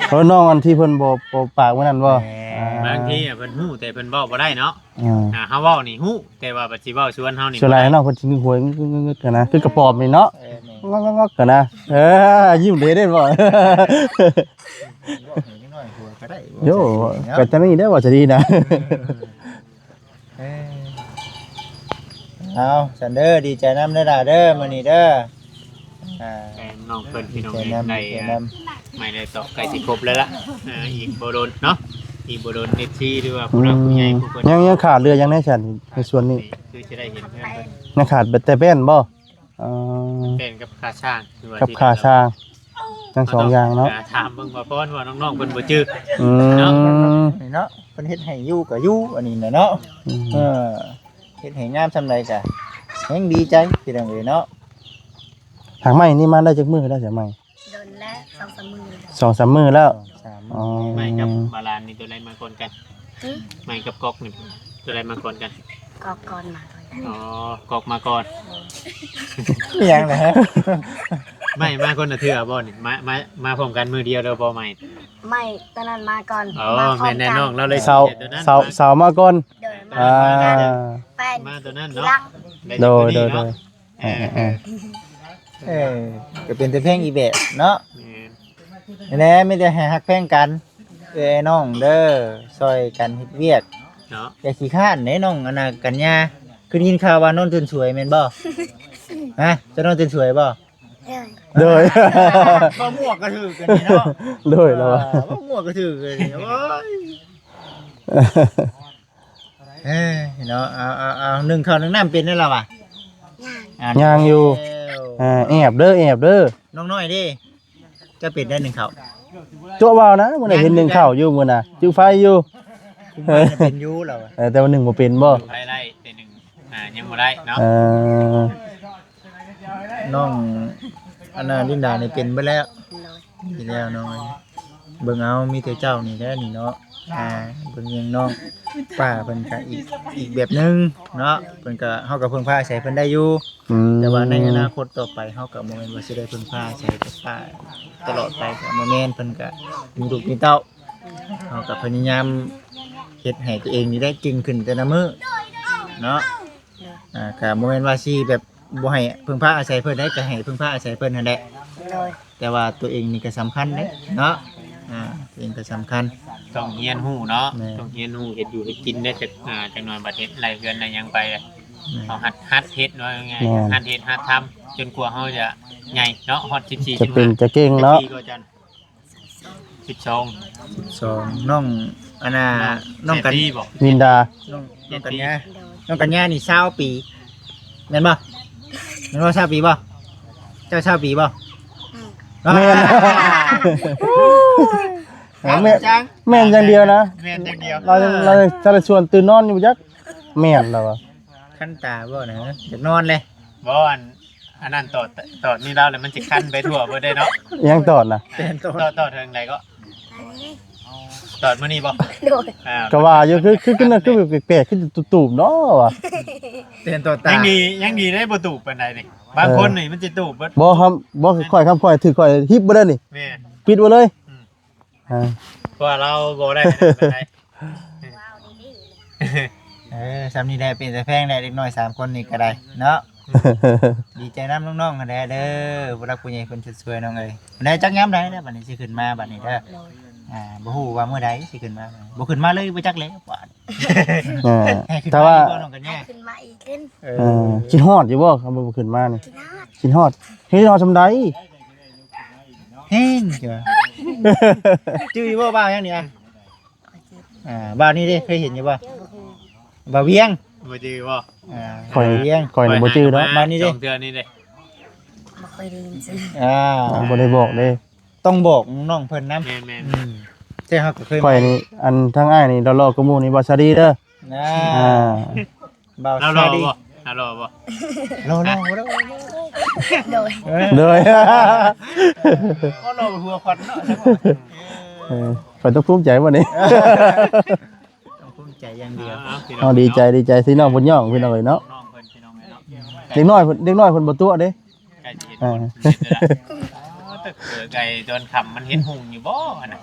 ເອີ ນ້ອງອັນທີ່ເພິ່ນບໍ່ ບໍ່ປາກມື້ນັ້ນບໍ່? ແມ່ນ ອ່າ ບາງທີເພິ່ນຮູ້ແຕ່ເພິ່ນເວົ້າບໍ່ໄດ້ເນາະ. ອ່າ ອ່າ ເຮົາເວົ້ານີ້ຮູ້ ແຕ່ວ່າບັດຊິເວົ້າຊວນເຮົານີ້ ສ່ວນຫຼາຍນ້ອງເພິ່ນຊິງວຍງຶກໆຫັ້ນນະ ຄືກະປອມນີ້ເນາະ. ເອີ ແມ່ນ ງອກໆໆຫັ້ນນະ. ເອີ ຍິ້ມເດ້ ເດ້ບໍ່? ເວົ້າໃຫ້ເດັກນ້ອຍຫົວກໍໄດ້. ໂຢ ເວົ້າໃສ່ເດັກນ້ອຍເນາະ ກໍຈະນີ້ເດ້ ເວົ້າຈະດີນະ. ເອີ ເອົາ ຊັ້ນເດີ ດີໃຈນຳເດີຫຼ້າເດີ ມື້ນີ້ເດີ. ອ່າ ແມ່ນນ້ອງເພິ່ນ ພີ່ນ້ອງເອີຍ ໃນ ໃນ ໃນ ໃໝ່ໄດ້ຕອກໃກ້ຊິຄົບແລ້ວລະ. ອ່າ ອີກບໍ່ດົນເນາະ ອີກບໍ່ດົນ ເອັຟຊີ ຫຼືວ່າຜູ້ຫຼັກຜູ້ໃຫຍ່ຜູ້ເພິ່ນ ຍັງ ຍັງຂາດເຫຼືອຫຍັງແດ່ຊັ້ນ ໃນສ່ວນນີ້? ຄືຊິໄດ້ເຫັນເຮືອນເພິ່ນ ຍັງຂາດແຕ່ແປ້ນບໍ່? ເອີ ແປ້ນກັບຂາຊ້າງ ຫຼືວ່າ ກັບຂາຊ້າງ ທັງສອງຢ່າງເນາະ. ຖາມເບິ່ງວ່າ ເພາະວ່ານ້ອງໆເພິ່ນບໍ່ຈື່. ອືມ ເນາະ ນີ້ເນາະ ເພິ່ນເຮັດໃຫ້ຢູ່ກໍຢູ່ ອັນນີ້ນະເນາະ. ອືມ ເອີ ເຮັດໃຫ້ງາມສ່ຳໃດກໍແຮ່ງດີໃຈ ພີ່ນ້ອງເອີຍເນາະ. ຫາກໄມ້ນີ້ມາໄດ້ຈັກມື້ແລ້ວ ສາຍໄມ້? ດົນແລ້ວ ສອງສາມມື້ແລ້ວ ສອງສາມມື້ແລ້ວ. ອໍ ໄມ້ກັບບາລານນີ້ຕົວໃດມາກ່ອນກັນ? ຫຶ? ໄມ້ກັບກອກນີ້ຕົວໃດມາກ່ອນກັນ? ກອກກ່ອນມາກ່ອນ. ອໍ ກອກມາກ່ອນ. ອີຫຍັງນະ? ໄມ້ມາຄົນລະເທື່ອບໍ່ນີ້? ມາ ມາ ມາພ້ອມກັນມື້ດຽວເລີຍບໍ່ໄມ້? ໄມ້ຕອນນັ້ນມາກ່ອນ. ອໍ ມາພ້ອມກັນ. ແມ່ນແນ່ນ້ອງ ລາວເລີຍ ເສົາ ເສົາ ເສົາມາກ່ອນ. ໂດຍ ມາ ອ່າ ມາ ແຟນມາຕອນນັ້ນເນາະ. ໂດຍ ໂດຍ ໂດຍ. ເອີ ເອີ ກໍເປັນແຕ່ແພງອີກແບບເນາະ. ແມ່ນ ແຫຼະ ມີແຕ່ໃຫ້ຮັກແພງກັນ ເອື້ອຍນ້ອງເດີ ຊ່ອຍກັນເຮັດວຽກເນາະ. ຢ່າຂີ້ຄ້ານເດ້ນ້ອງ ອັນນ່າ ກັນຍາ. ຄືໄດ້ຍິນຂ່າວວ່ານອນຕື່ນສວຍແມ່ນບໍ່? ຮະ ເຈົ້ານອນຕື່ນສວຍບໍ່? ໂດຍ ບໍ່ໝວກກະຖືກອັນນີ້ເນາະ. ໂດຍ ລະວ່າ ເອີ ບໍ່ໝວກກະຖືກອັນນີ້. ໂອ້ຍ ເອີ ເນາະ. ເອົາ ເອົາ ເອົາ ໜຶ້ງເຂົ້າໜຶ້ງນ້ຳເປັນແລ້ວລະຫວາ? ຍັງ ອ່າ ຍັງຢູ່. ເອີ ແອບເດີ ແອບເດີ ນ້ອງນ້ອຍເດ້. ຈະເປັນໄດ້ໜຶ້ງເຂົ້າ? ຕົວະວ່າວນະ ມື້ນັ້ນເຫັນໜຶ້ງເຂົ້າຢູ່ມື້ນະ ຈື່ໄຟຢູ່. ເປັນຢູ່ລະຫວາ? ເອີ ແຕ່ວ່າໜຶ້ງບໍ່ເປັນບໍ່? ໄປໄດ້ແຕ່ໜຶ້ງ ອ່າ ຍັງບໍ່ໄດ້ເນາະ. ເອີ ນ້ອງອັນນ່າ ລິນດານີ້ເປັນເບິດແລ້ວ. ໂດຍ ດີແລ້ວນ້ອງເອີຍ. ເບິ່ງເອົາ ມີແຕ່ເຈົ້ານີ້ແຫຼະນີ້ເນາະ. ອ່າ ເບິ່ງຢ່າງນ້ອງປ້າເພິ່ນກະອີກ ອີກແບບໜຶ່ງເນາະ. ເພິ່ນກະ ເຮົາກະເພິ່ງພາອາໄສເພິ່ນໄດ້ຢູ່. ອືມ ແຕ່ວ່າໃນອະນາຄົດຕໍ່ໄປ ເຮົາກະບໍ່ແມ່ນວ່າຊິໄດ້ເພິ່ງພາອາໄສກັບປ້າຕະຫຼອດໄປ ກະບໍ່ແມ່ນ. ເພິ່ນກະມີລູກມີເຕົ້າ ເຮົາກະພະຍາຍາມເຮັດໃຫ້ຕົວເອງນີ້ໄດ້ເກັ່ງຂຶ້ນແຕ່ລະມື້ເນາະ. ອ່າ ກະບໍ່ແມ່ນວ່າຊິແບບ ບໍ່ໃຫ້ເພິ່ງພາອາໄສເພິ່ນໄດ໋ ກະໃຫ້ເພິ່ງພາອາໄສເພິ່ນຫັ້ນແຫຼະ. ໂດຍ ແຕ່ວ່າຕົວເອງນີ້ກະສຳຄັນເດ້ເນາະ. ອ່າ ຕົວເອງກະສຳຄັນ. ຕ້ອງຮຽນຮູ້ເນາະ. ແມ່ນ ຕ້ອງຮຽນຮູ້ເຮັດຢູ່ເຮັດກິນເດ້. ຈັກ ອ່າ ຈັກໜ່ອຍບັດເຮັດໄລ່ເຮືອນໄລ່ຫຍັງໄປ ແມ່ນ ເຮົາຫັດ ຫັດເຮັດເນາະ. ງ່າຍໆ ແມ່ນ ຫັດເຮັດຫັດທຳ ຈົນກວ່າເຮົາຈະໃຫຍ່ເນາະ ຮອດສິບສີ່ ຈະເປັນ ສິບຫ້າ ຈະເກັ່ງເນາະ. ຈັກປີກໍຈັນ? ສິບສອງ ສິບສອງ. ນ້ອງອັນນ່າ ນ້ອງກັນ ວິນດາ ນ້ອງ ນ້ອງກັນຍາ ນ້ອງກັນຍານີ້ຊາວປີ ແມ່ນບໍ່? ແມ່ນບໍ່ ຊາວປີບໍ່? ເຈົ້າຊາວປີບໍ່? ແມ່ນ ແມ່ນ ແມ່ນ ແມ່ນຢ່າງດຽວນະ. ແມ່ນຢ່າງດຽວ. ລາວ ລາວ ລາວຊວນຕື່ນນອນຢູ່ຈັກ ແມ່ນລະຫວາ? ຄັນຕາບໍ່ນະ ຢາກນອນເລີຍ. ບໍ່ ອັນ ອັນນັ້ນຕອດ ຕອດນີ້ລາວແລ້ວມັນຊິຄັນໄປທົ່ວເບິດເດ້ເນາະ. ຫຍັງຕອດນະ? ຕອດ ຕອດເຖິງໃດກໍ? ຕອດມື້ນີ້ບໍ່? ໂດຍ ອ່າ ກະວ່າຢູ່ ຄື ຄື ຄື ຄືແປກໆ ຄືຕູບໆເນາະຫວາ? ແຕ່ນຕອດຕາ ຍັງດີ ຍັງດີໄດ້ບໍ່ຕູບປານໃດນີ້. ບາງຄົນນີ້ມັນຊິຕູບເບິດ. ບໍ່ ຄຳ ບໍ່ ຂ້ອຍ ຄຳຂ້ອຍຖືກ ຂ້ອຍຮິບເບິດເດ້ນີ້. ແມ່ນ ປິດເບິດເລີຍ. ອືມ ອ່າ ເພາະວ່າລາວບໍ່ໄດ້ປານໃດ. ເອີ ຊ່ຳນີ້ແຫຼະ ເປັນຕາແພງແຫຼະ ເດັກນ້ອຍສາມຄົນນີ້ກະໄດ້ເນາະ. ດີໃຈນຳນ້ອງໆຫັ້ນແຫຼະເດີ ຜູ້ຫຼັກຜູ້ໃຫຍ່ເພິ່ນຊ່ວຍໆ ນ້ອງເອີຍ. ໄດ້ຈັກຍາມໃດແລ້ວບັດນີ້ ຊິຂຶ້ນມາບັດນີ້ເດີ. ໂດຍ ອ່າ ບໍ່ຮູ້ວ່າມື້ໃດຊິຂຶ້ນມາ ບໍ່ຂຶ້ນມາເລີຍບໍ່ຈັກແລ້ວ. ເອີ ແຕ່ວ່າ ຂຶ້ນມາອີກຂຶ້ນ ເອີ ຄິດຮອດຢູ່ບໍ່ ຄັນບໍ່ຂຶ້ນມານີ້? ຄິດຮອດ ຄິດຮອດ ຄິດຮອດຊ່ຳໃດ? ແຮງ ຈື່ຢູ່ບໍ່ ບ່າວຫຍັງນີ້? ອ່າ ອ່າ ບ່າວນີ້ເດ້ ເຄີຍເຫັນຢູ່ບໍ່? ບໍ່ຮູ້. ບ່າວວຽງ ບໍ່ຈື່ບໍ່? ອ່າ ຂ້ອຍ ຂ້ອຍບໍ່ຈື່ດອກ. ບ່າວນີ້ເດ້ ສອງເທື່ອນີ້ເດ້ ບໍ່ເຄີຍໄດ້ຍິນຊື່. ອ່າ ບໍ່ໄດ້ບອກເດ້ ຕ້ອງບອກນ້ອງເພິ່ນນຳ. ແມ່ນໆ ອືມ ແຕ່ເຮົາກໍເຄີຍ ຂ້ອຍນີ້ ອັນທາງອ້າຍນີ້ຫຼໍ່ໆກວ່າໝູ່ນີ້ ບ່າວຊາລີເດີ. ອ່າ ອ່າ ບ່າວຊາລີ ລໍ່ບໍ່? ລໍ່ບໍ່? ຫຼໍ່ໆ ໂດຍ ເອີ ໂດຍ ເອີ ບໍ່ຫຼໍ່ຫົວຂວັນເນາະ. ເອີ ຂ້ອຍຕ້ອງພູມໃຈບໍ່ນີ້? ຕ້ອງພູມໃຈຢ່າງດຽວ. ອ່າ ພີ່ນ້ອງ ເຮົາດີໃຈ ເນາະ ດີໃຈທີ່ນ້ອງເພິ່ນຍ້ອງ ພີ່ນ້ອງເອີຍເນາະ. ນ້ອງເພິ່ນ ພີ່ນ້ອງເອີຍເນາະ ເດັກນ້ອຍເພິ່ນ ເດັກນ້ອຍເພິ່ນບໍ່ຕົວະເດ້. ໃກ້ຊິເຫັນ ອ່າ ຄົນເປັນແລ້ວ ອໍ ເກືອໄກ່ຕອນຄ່ຳມັນເຫັນຮຸ່ງຢູ່ບໍ່ຫັ້ນນະ?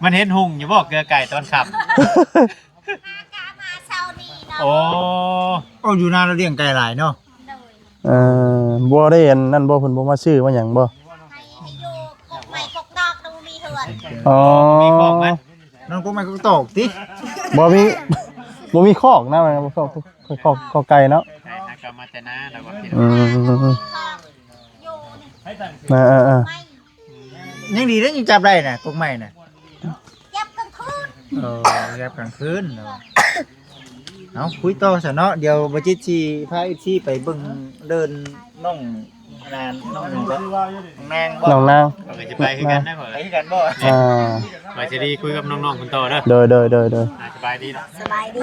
ມັນເຫັນຮຸ່ງຢູ່ບໍ່ ເກືອໄກ່ຕອນຄ່ຳ? ໂອ້ ໂອ້ ຢູ່ນາລາວລ້ຽງໄກ່ຫຼາຍເນາະ. ໂດຍ ເອີ ບໍ່ໄດ້ອັນນັ້ນບໍ່ ເພິ່ນບໍ່ມາຊື້ມາຫຍັງບໍ່? ໃຫ້ຢູ່ກົກໄມ້ກົກດອກ ບໍ່ມີເຮືອນ. ອໍ ມີຄອກມັນ ນອນກົກໄມ້ກົກຕອກຕິ? ບໍ່ມີ ບໍ່ມີຄອກນະ ຄອກ ຄອກ ຄອກໄກ່ເນາະ. ໃຊ່ ຫາກໍມາແຕ່ນາແລ້ວວ່າ ອືມ ເອີໆໆ ຍັງດີເດ້ ຍັງຈັບໄດ້ນະ ກົກໄມ້ນະ ຈັບກາງຄືນ. ເອີ ຈັບກາງຄືນເນາະ. ເອົາ ຄຸຍຕໍ່ຊະເນາະ ດຽວບໍ່ຈິດຊິພາເອັຟຊີໄປເບິ່ງເດີ່ນນ້ອງ ອັນນັ້ນ ນ້ອງຫຍັງກໍ ນ້ອງນາງບໍ່? ນ້ອງນາງ ຂ້ອຍກໍຊິໄປຄືກັນນະ ຂ້ອຍ ໄປຄືກັນບໍ່? ອ່າ ໄປຊິໄດ້ຄຸຍກັບນ້ອງໆເພິ່ນຕໍ່ເດີ. ໂດຍໆໆໆ ອ່າ ສະບາຍດີເນາະ ສະບາຍດີ.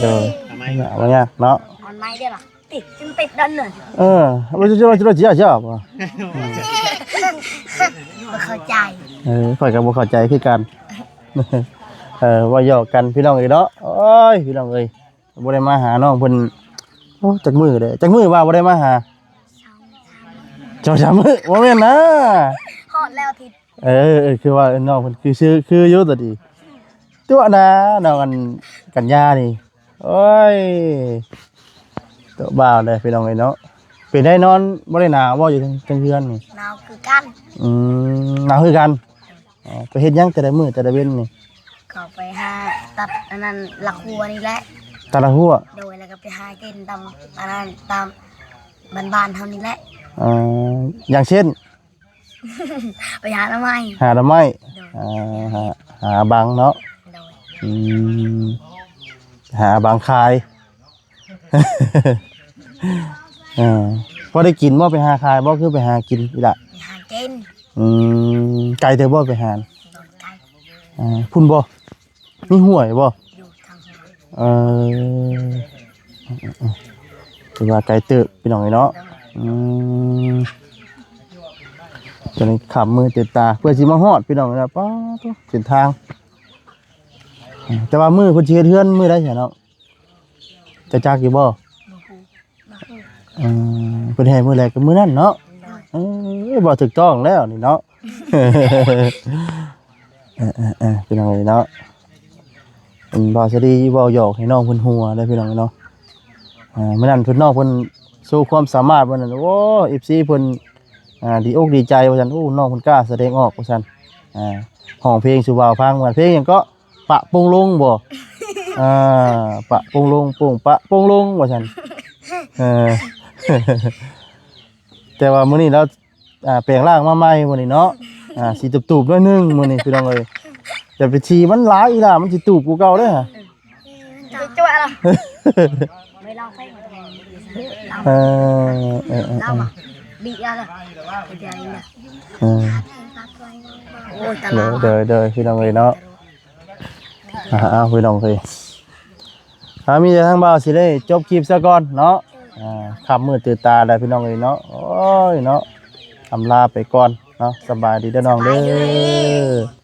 ໂດຍໆ ເອົາໃໝ່ ບໍ່ຍາກເນາະ ເອົາໃໝ່ເດີລະ. ຕິດ ຈຶ່ງຕິດດັນເນີ ເອີ ບໍ່ຈະ ຈະ ຈະ ຈະ ຈະ ບໍ່ເຂົ້າໃຈ. ເອີ ຂ້ອຍກໍບໍ່ເຂົ້າໃຈຄືກັນ. ເອີ ເວົ້າຫຍອກກັນພີ່ນ້ອງເອີຍເນາະ. ໂອ້ຍ ພີ່ນ້ອງເອີຍ ບໍ່ໄດ້ມາຫານ້ອງເພິ່ນ ໂອ້ ຈັກມື້ເດ້ ຈັກມື້ວ່າບໍ່ໄດ້ມາຫາ ສອງສາມມື້ ສອງສາມມື້ ບໍ່ແມ່ນນາ ຮອດແລ້ວທິດ ເອີ ເອີ ຄືວ່ານ້ອງເພິ່ນຄືຊື່ ຄືຢູ່ຕົວນີ້ ຕົວະນາ ນ້ອງອັນກັນຍານີ້ ໂອ້ຍ ຕົວະບ່າວເດ້ພີ່ນ້ອງເອີຍເນາະ ເປັນໄດນອນບໍ່ໄດ້ໜາວບໍ່ ຢູ່ເທິງເຮືອນນີ້? ໜາວຄືກັນ ອືມ ໜາວຄືກັນ ອໍ ໄປເຮັດຫຍັງແຕ່ລະມື້ແຕ່ລະເວັນນີ້? ເຂົ້າໄປຫາຕັດອັນນັ້ນລາກຫົວນີ້ແຫຼະ ຕັດລາກຫົວ ໂດຍ ແລ້ວກໍໄປຫາກິນຕາມອັນນັ້ນ ຕາມບ້ານໆເຮົານີ້ແຫຼະ ເອີ ຢ່າງເຊັ່ນ? ໄປຫາໜໍ່ໄມ້ ຫາໜໍ່ໄມ້ ໂດຍ ເອີ ຫາ ຫາບັງເນາະ ໂດຍ ອືມ ຫາບັງຂາຍ ເອີ ພໍໄດ້ກິນບໍ່? ໄປຫາຂາຍບໍ່? ຄືໄປຫາກິນອີ່ຫຼະ? ໄປຫາກິນ ອືມ ໄກເຕີບບໍ່ໄປຫາ? ໂດຍ ໄກ ເອີ ພຸ້ນບໍ່? ມີຫ້ວຍບໍ່? ຢູ່ທາງຫ້ວຍ ເອີ ຖືວ່າໄກເຕີບພີ່ນ້ອງເອີຍເນາະ ໂດຍ ອືມ ຈະໄດ້ຂ້າມມືຕື່ນຕາ ເພື່ອຊິມາຮອດພີ່ນ້ອງເອີຍ ປາດໂທ້ ເສັ້ນທາງ ແຕ່ວ່າມື້ເພິ່ນຊິເຮັດເຮືອນມື້ໃດຊະນ້ອງ? ຈະຈັກຢູ່ບໍ່? ບໍ່ຮູ້ ບໍ່ຮູ້ ເອີ ເພິ່ນແຫ່ມື້ໃດກໍມື້ນັ້ນເນາະ ໂດຍ ເອີ ເວົ້າຖືກຕ້ອງແລ້ວນີ້ເນາະ ເອີໆໆ ພີ່ນ້ອງເອີຍເນາະ ອັນບ່າວສາລີເວົ້າຫຍອກໃຫ້ນ້ອງເພິ່ນຫົວເດ້ພີ່ນ້ອງເນາະ ອ່າ ມື້ນັ້ນເພິ່ນ ນ້ອງເພິ່ນໂຊຄວາມສາມາດມື້ນັ້ນ ໂອ້ ເອັຟຊີເພິ່ນ ອ່າ ດີອົກດີໃຈວ່າຊັ້ນ ໂອ້ ນ້ອງເພິ່ນກ້າສະແດງອອກວ່າຊັ້ນ ອ່າ ຮ້ອງເພງສູ່ບ່າວຟັງ ວ່າເພງຫຍັງເກາະ ປະໂປ່ງລົງບໍ່ ອ່າ ປະໂປ່ງລົງ ໂປ່ງປະໂປ່ງລົງວ່າຊັ້ນ ເອີ ແຕ່ວ່າມື້ນີ້ລາວ ອ່າ ແປງຮ່າງມາໃໝ່ມື້ນີ້ເນາະ ອ່າ ສີຕູບໆໜ້ອຍໜຶ່ງມື້ນີ້ພີ່ນ້ອງເອີຍ ຢ່າໄປຖີ່ມັນຫຼາຍອີ່ຫຼ້າ ມັນຊິຕູບກວ່າເກົ່າເດີ້ ເອີ ມັນຈະຈົວລະ ໄປລອງເພງ ເອີ ເອີ ເອີ ລາວ ເອີ ມາບີກເອົາລະ ເອີ ໂອ້ຍ ຕະຫຼາວ ໂດຍ ໂດຍ ໂດຍ ພີ່ນ້ອງເອີຍເນາະ ອ່າ ເອົາ ພີ່ນ້ອງເອີຍ ອ່າ ມີແຕ່ທາງບ່າວຊິໄດ້ຈົບຄລິບຊະກ່ອນເນາະ ອ່າ ຄ່ຳມືດຕື່ນຕາແລ້ວພີ່ນ້ອງເອີຍເນາະ ໂອ້ຍເນາະ ອຳລາໄປກ່ອນເນາະ ສະບາຍດີເດີ້ນ້ອງເດີ້ ສະບາຍດີ